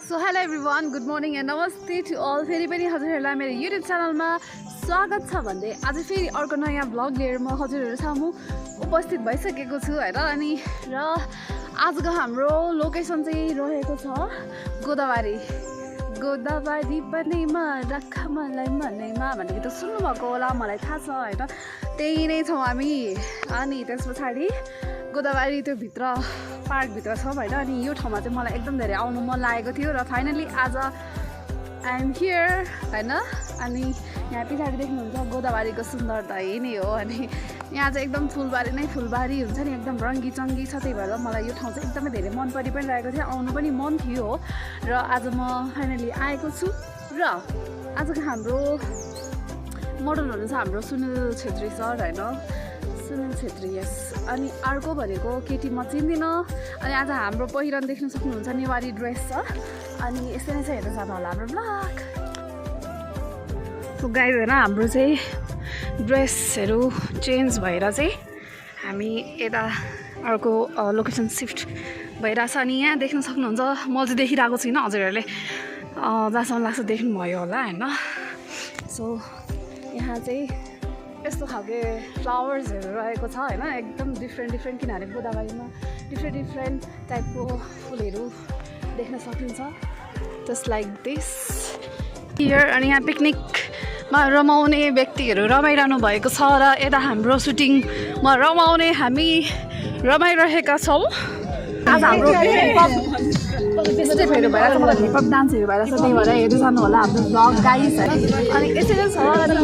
so hello everyone good morning and नमस्ते to all फेरि पनि हजुरहरूलाई मेरो युट्युब च्यानलमा स्वागत छ भन्दै आज फेरि अर्को नयाँ भ्लग लिएर म हजुरहरू सामु उपस्थित भइसकेको छु हैन अनि र आजको हाम्रो लोकेसन चाहिँ रहेको छ गोदावरी बनेमा राख मलाई मनैमा भन्ने गीत सुन्नुभएको होला मलाई थाहा छ हैन त्यही नै छौँ हामी अनि त्यस पछाडि गोदावरी त्यो भित्र पार्कभित्र छ होइन अनि यो ठाउँमा चाहिँ मलाई एकदम धेरै आउनु मन लागेको थियो र फाइनली आज आई एम हियर होइन अनि यहाँ पछाडि देख्नुहुन्छ गोदावरीको सुन्दरता यही नै हो अनि यहाँ चाहिँ एकदम फुलबारी नै फुलबारी हुन्छ नि एकदम रङ्गी चङ्गी छ त्यही भएर मलाई यो ठाउँ चाहिँ एकदमै धेरै मन परि पनि रहेको थियो आउनु पनि मन थियो र आज म फाइनली आएको छु र आजको हाम्रो मोडल हुनुहुन्छ हाम्रो सुनिल छेत्री सर होइन सुनिल छेत्री यस अनि अर्को भनेको केटी म चिन्दिनँ अनि आज हाम्रो पहिरन देख्न सक्नुहुन्छ नेवारी ड्रेस छ अनि यस्तै नै छ हेर्नु जानु होला हाम्रो ब्लग सो गाइज होइन हाम्रो चाहिँ ड्रेसहरू चेन्ज भएर चाहिँ हामी यता अर्को लोकेसन सिफ्ट भइरहेछ अनि यहाँ देख्न सक्नुहुन्छ म चाहिँ देखिरहेको छुइनँ हजुरहरूले जहाँसम्म लाग्छ देख्नुभयो होला होइन सो यहाँ चाहिँ यस्तो खालके फ्लावर्सहरू रहेको छ होइन एकदम डिफ्रेन्ट किनभने गोदावरीमा डिफ्रेन्ट टाइपको फुलहरू देख्न सकिन्छ जस्ट लाइक दिस हियर अनि यहाँ पिकनिकमा रमाउने व्यक्तिहरू रमाइरहनु भएको छ र यता हाम्रो सुटिङमा रमाउने हामी रमाइरहेका छौँ आज हाम्रो स्टेपहरू भइरहेको छ मलाई हिपहप डान्सहरू भइरहेको छ त्यही भएर हेर्नु जानु होला हाम्रो ब्लग गाइस है अनि यसरी छ अनि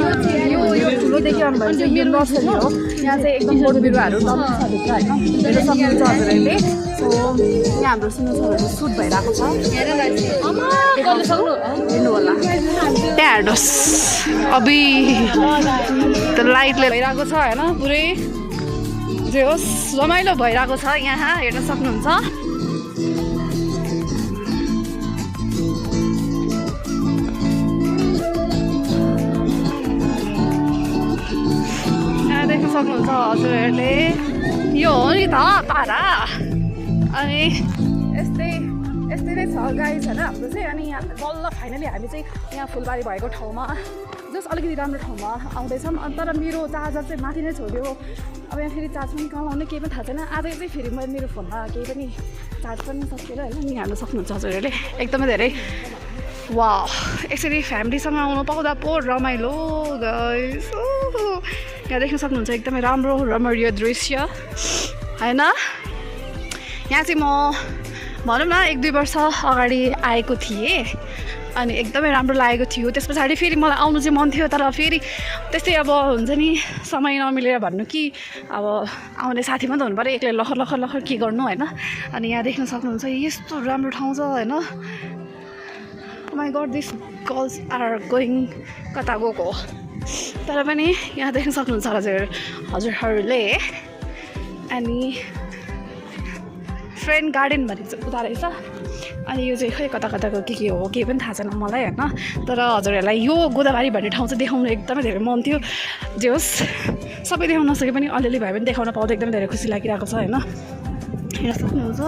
यो ठुलो देखिरहनु भएको चाहिँ यो नर्सरी हो यहाँ चाहिँ एकदम बोट बिरुवाहरू टम्प छ भित्र होइन हेर्नु सक्नुहुन्छ हजुरहरूले सो यहाँ हाम्रो सुन्नु सुट भइरहेको छ हेर्नु होला त्यहाँ हेर्नुहोस् अबि त्यो लाइटले भइरहेको छ होइन पुरै जे होस् रमाइलो भइरहेको छ यहाँ हेर्न सक्नुहुन्छ यहाँ देख्न सक्नुहुन्छ हजुरहरूले यो हो नि त तारा अनि यस्तै नै छ गाइस होइन हाम्रो चाहिँ अनि यहाँ बल्ल फाइनली हामी चाहिँ यहाँ फुलबारी भएको ठाउँमा जस्ट अलिकति राम्रो ठाउँमा आउँदैछौँ अनि तर मेरो चार्जर चाहिँ माथि नै छोड्यो अब यहाँ फेरि चार्ज पनि कहाँ लाउने केही पनि थाहा छैन आज चाहिँ फेरि मैले मेरो फोनमा केही पनि चार्ज पनि सकेर होइन नि हाल्नु सक्नुहुन्छ हजुरहरूले एकदमै धेरै वा यसरी फ्यामिलीसँग आउनु पाउँदा पो रमाइलो गाइस यहाँ देख्न सक्नुहुन्छ एकदमै राम्रो रमणीय दृश्य होइन यहाँ चाहिँ म भनौँ न 1-2 वर्ष अगाडि आएको थिएँ अनि एकदमै राम्रो लागेको थियो त्यस पछाडि फेरि मलाई आउनु चाहिँ मन थियो तर फेरि त्यस्तै अब हुन्छ नि समय नमिलेर भन्नु कि अब आउने साथी मात्रै हुनु पऱ्यो एक्लै लखर के गर्नु होइन अनि यहाँ देख्न सक्नुहुन्छ यस्तो राम्रो ठाउँ छ होइन my god this girls are going कता गएको तर पनि यहाँ देख्न सक्नुहुन्छ हजुरहरूले अनि फ्रेन्ड गार्डन भनेको चाहिँ उता रहेछ अनि यो चाहिँ खै कताको के हो केही पनि थाहा छैन मलाई होइन तर हजुरहरूलाई यो गोदावरी भन्ने ठाउँ चाहिँ देखाउनु एकदमै धेरै मन थियो जे होस् सबै देखाउन नसके पनि अलिअलि भए पनि देखाउन पाउँदा एकदमै धेरै खुसी लागिरहेको छ होइन हेर्न सक्नुहुन्छ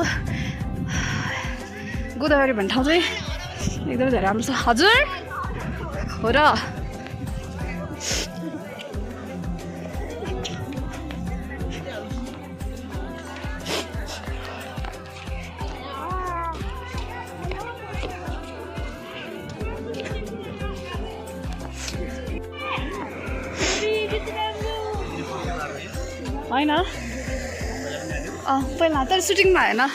गोदावरी भन्ने ठाउँ चाहिँ एकदमै धेरै राम्रो छ हजुर हो र होइन पहिला तर सुटिङमा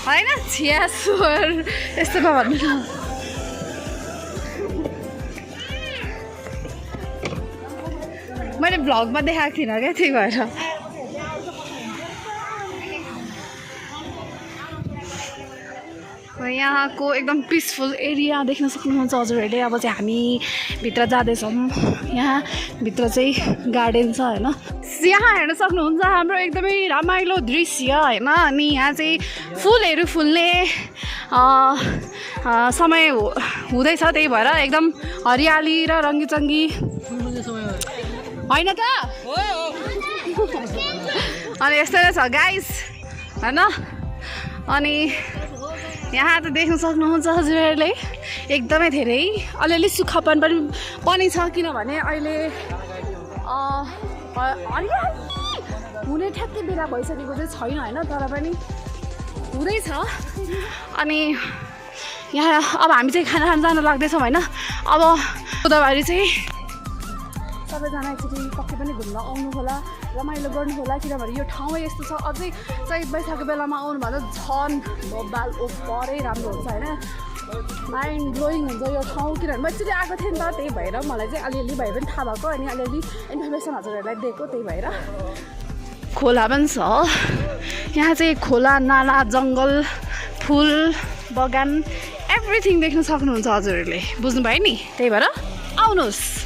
होइन छिया स्वर यस्तो नभन्नु न मैले भ्लगमा देखाएको थिइनँ क्या त्यही भएर यहाँको एकदम पिसफुल एरिया देख्न सक्नुहुन्छ हजुरहरूले अब चाहिँ हामी भित्र जाँदैछौँ यहाँ भित्र चाहिँ गार्डन छ होइन यहाँ हेर्न सक्नुहुन्छ हाम्रो एकदमै रमाइलो दृश्य होइन अनि यहाँ चाहिँ फुलहरू फुल्ने समय हुँदैछ त्यही भएर एकदम हरियाली र रङ्गीचङ्गी होइन त अनि यस्तै नै छ गाइस होइन अनि यहाँ त देख्न सक्नुहुन्छ हजुरहरूले एकदमै धेरै अलिअलि सुक्खापन पनि छ किनभने अहिले हरियाली हुने ठ्याक्कै बेला भइसकेको चाहिँ छैन होइन तर पनि हुँदैछ अनि यहाँ अब हामी चाहिँ खाना खान जान लाग्दैछौँ होइन अब गोदावरी चाहिँ सबैजना एकचोटि पक्कै पनि घुम्न आउनु होला रमाइलो गर्नु होला किनभने यो ठाउँै यस्तो छ अझै चैत वैशाखको बेलामा आउनुभन्दा झन् बाल परै राम्रो हुन्छ होइन माइन्ड ब्लोइङ हुन्छ यो ठाउँ किनभने मैले एकचोटि आएको थिएँ नि त त्यही भएर मलाई चाहिँ अलिअलि भए पनि थाहा भएको अनि अलिअलि इन्फर्मेसन हजुरहरूलाई दिएको त्यही भएर खोला पनि छ यहाँ चाहिँ खोला नाला जङ्गल फुल बगान एभ्रिथिङ देख्न सक्नुहुन्छ हजुरहरूले बुझ्नुभयो नि त्यही भएर आउनुहोस्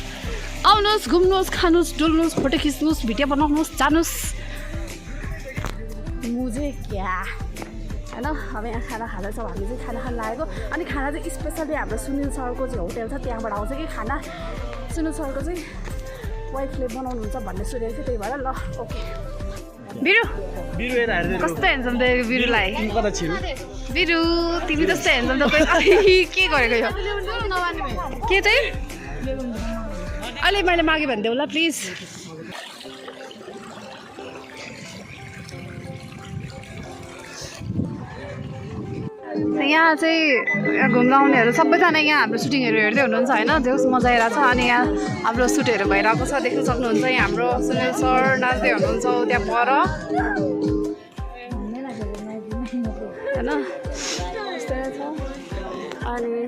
आउनुहोस् घुम्नुहोस् खानुहोस् डुल्नुहोस् फोटो खिच्नुहोस् भिडियो बनाउनुहोस् जानुहोस् मुझे क्या होइन अब यहाँ खाना खाँदैछौँ हामी चाहिँ खाना खान लागेको अनि खाना चाहिँ स्पेसली हाम्रो सुनिल सरको चाहिँ होटेल छ त्यहाँबाट आउँछ कि खाना सुनिल सरको चाहिँ वाइफले बनाउनुहुन्छ भन्ने सुनेको थियो त्यही भएर ल ओके बिरु कस्तो हेर्छौँ त बिरुलाई बिरु तिमी जस्तो हेर्छौँ त के गरेको यो के चाहिँ अहिले मैले मागेँ भने देऊ ल प्लिज यहाँ चाहिँ घुम्न आउनेहरू सबैजना यहाँ हाम्रो सुटिङहरू हेर्दै हुनुहुन्छ होइन देउस मजा आइरहेको छ अनि यहाँ हाम्रो सुटहरू भइरहेको छ देख्न सक्नुहुन्छ यहाँ हाम्रो सुनिल सर नाच्दै हुनुहुन्छ त्यहाँ पर होइन यस्तै छ अनि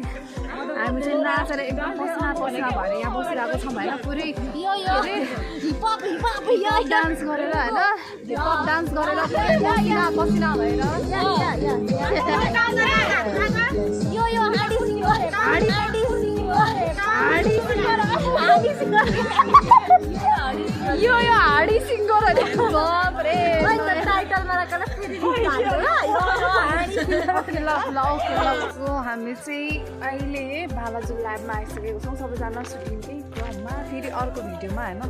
हामी चाहिँ नाचेर एकदम पसिना पसिना भएर यहाँ बसिरहेको छौँ होइन पुरै डान्स गरेर होइन डान्स गरेर पसिना पसिना भएर यो हाडी सिङ्गर बापरे हामी चाहिँ अहिले बालाजु ल्याबमा आइसकेको छौँ सबैजना सुटिङकै क्रममा फेरि अर्को भिडियोमा होइन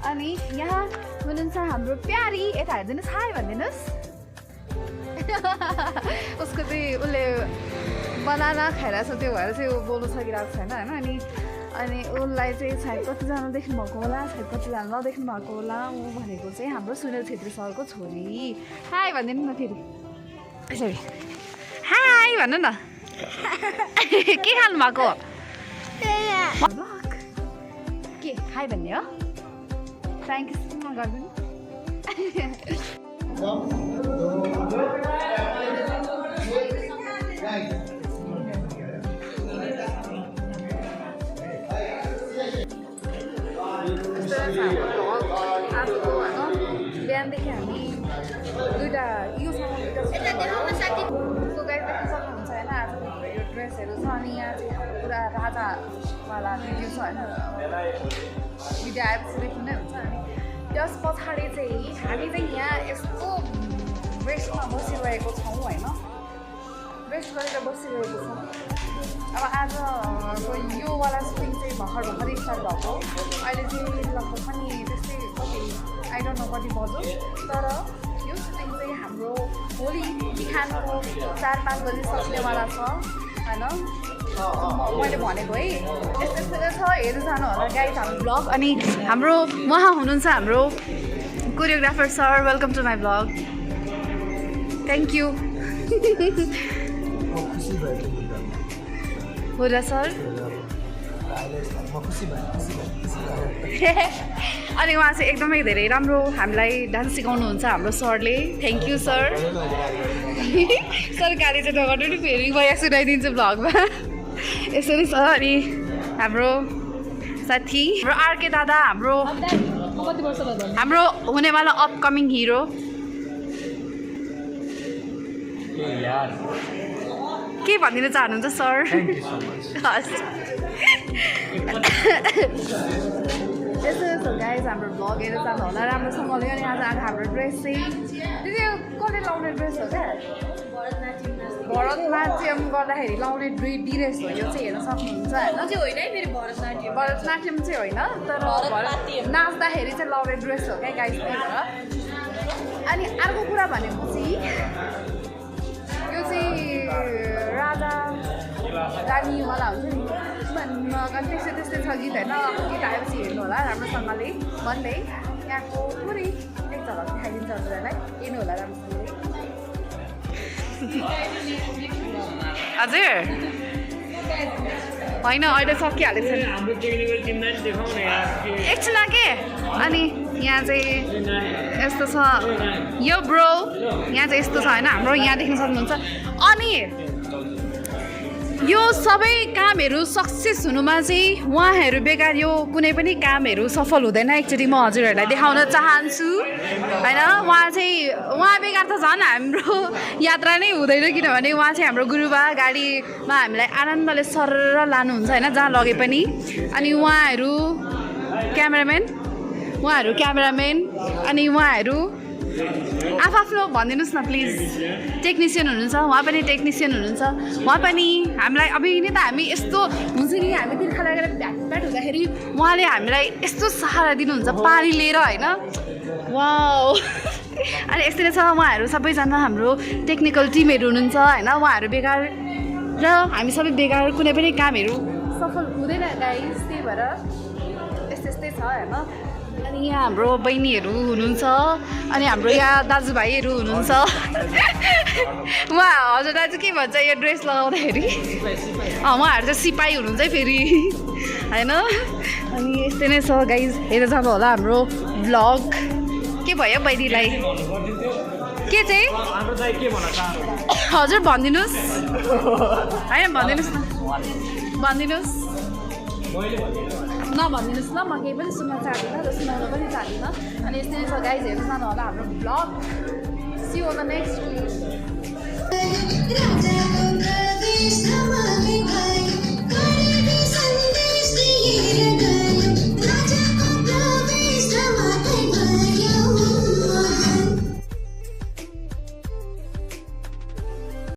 अनि यहाँ हुनुहुन्छ हाम्रो प्यारी यता हेरिदिनुहोस् हाई भनिदिनुहोस् उसको चाहिँ उसले बनाना खाइरहेको छ त्यो भएर चाहिँ ऊ बोल्नु सकिरहेको छैन होइन अनि उसलाई चाहिँ सायद कतिजना देख्नु भएको होला सायद कतिजना नदेख्नु भएको होला ऊ भनेको चाहिँ हाम्रो सुनिल छेत्री सरको छोरी हाई भनिदिनु न फेरि यसरी हाई भन्नु न के खानु भएको के हाई भन्ने हो थ्याङ्क यू गरिदिनु बिहानदेखि हामी दुइटा योसँग उसको गाइड देख्न सक्नुहुन्छ होइन आज यो ड्रेसहरू छ अनि यहाँ चाहिँ पुरा राजावाला भिडियो छ होइन भिडियो आएपछि देखिनै हुन्छ अनि त्यस पछाडि चाहिँ हामी चाहिँ यहाँ यस्तो रेस्टमा बसिरहेको छौँ होइन रेस्ट गरेर बसिरहेको छौँ अब आजको योवाला सुटिङ चाहिँ भर्खरै स्टार्ट भएको अहिले चाहिँ लगभग पनि त्यस्तै कति आई डोन्ट नो कति बज्यो तर यो सुटिङ चाहिँ हाम्रो भोलि बिहानको 4-5 बजी सक्नेवाला छ होइन मैले भनेको है यस्तो छ हेर्नु जानु होला गाइज हाम्रो ब्लग अनि हाम्रो उहाँ हुनुहुन्छ हाम्रो choreographer sir welcome to my blog thank you हो र सर अनि उहाँ चाहिँ एकदमै धेरै राम्रो हामीलाई डान्स सिकाउनुहुन्छ हाम्रो सरले थ्याङ्क यू सर सर गाली चाहिँ नगर्नु नि फेरि म यहाँ सुनाइदिन्छु भ्लगमा यसरी छ अनि हाम्रो साथी हाम्रो आरके दादा हाम्रो हुनेवाला अपकमिङ हिरो के भनिदिन चाहनुहुन्छ सर यस्तो गाइज हाम्रो भ्लग हेरेर जानु होला राम्रोसँगले अनि आज आएको हाम्रो ड्रेस चाहिँ त्यो कसले लाउने ड्रेस हो क्या भरतनाट्यम गर्दाखेरि लाउने ड्रेस हो यो चाहिँ हेर्न सक्नुहुन्छ होइन भरतनाट्यम चाहिँ होइन तर नाच्दाखेरि चाहिँ लाउने ड्रेस हो क्या गाइज त्यही भएर अनि अर्को कुरा भनेपछि यो चाहिँ राजा रानीवाला हुन्छ नि अनि त्यस्तै त्यस्तै छ गीत होइन गीत आएपछि हेर्नु होला राम्रोसँगले भन्दै यहाँको पुरै एक झलक देखाइदिन्छ हजुरहरूलाई हेर्नु होला राम्रोसँगले हजुर होइन अहिले सकिहालेको छ एकछिन के अनि यहाँ चाहिँ यस्तो छ यो ब्रो यहाँ चाहिँ यस्तो छ होइन हाम्रो यहाँ देख्न सक्नुहुन्छ अनि यो सबै कामहरू सक्सेस हुनुमा चाहिँ उहाँहरू बेकार यो कुनै पनि कामहरू सफल हुँदैन एकचोटि म हजुरहरूलाई देखाउन चाहन्छु होइन उहाँ बेकार त झन् हाम्रो यात्रा नै हुँदैन किनभने उहाँ चाहिँ हाम्रो गुरुबा गाडीमा हामीलाई आनन्दले सरर लानुहुन्छ होइन जहाँ लगे पनि अनि उहाँहरू क्यामेराम्यान अनि उहाँहरू आफ्नो भनिदिनुहोस् न प्लिज टेक्निसियन हुनुहुन्छ उहाँ पनि टेक्निसियन हुनुहुन्छ उहाँ पनि हामीलाई अभी नै त हामी यस्तो हुन्छ नि हामी तिर्खा लागेर भ्याटभ्याट हुँदाखेरि उहाँले हामीलाई यस्तो सहारा दिनुहुन्छ पानी लिएर होइन वाउ अनि यस्तै छ उहाँहरू सबैजना हाम्रो टेक्निकल टिमहरू हुनुहुन्छ होइन उहाँहरू बेकार र हामी सबै बेकार कुनै पनि कामहरू सफल हुँदैन गाइस त्यही भएर यस्तै छ होइन अनि यहाँ हाम्रो बहिनीहरू हुनुहुन्छ अनि हाम्रो यहाँ दाजुभाइहरू हुनुहुन्छ उहाँ हजुर दाजु के भन्छ यो ड्रेस लगाउँदाखेरि उहाँहरू चाहिँ सिपाही हुनुहुन्छ है फेरि होइन अनि यस्तै नै छ गाइज हेरेर जानु होला हाम्रो भ्लग के भयो बहिनीलाई के चाहिँ हजुर भनिदिनुहोस् होइन भनिदिनुहोस् न भनिदिनुहोस् नभनिदिनुहोस् ल म केही पनि सुन्न चाहदिनँ र सुनाउन पनि चाहदिनँ अनि यस्तै नै छ गाइज हेर्नु जानु होला हाम्रो vlog see you on the next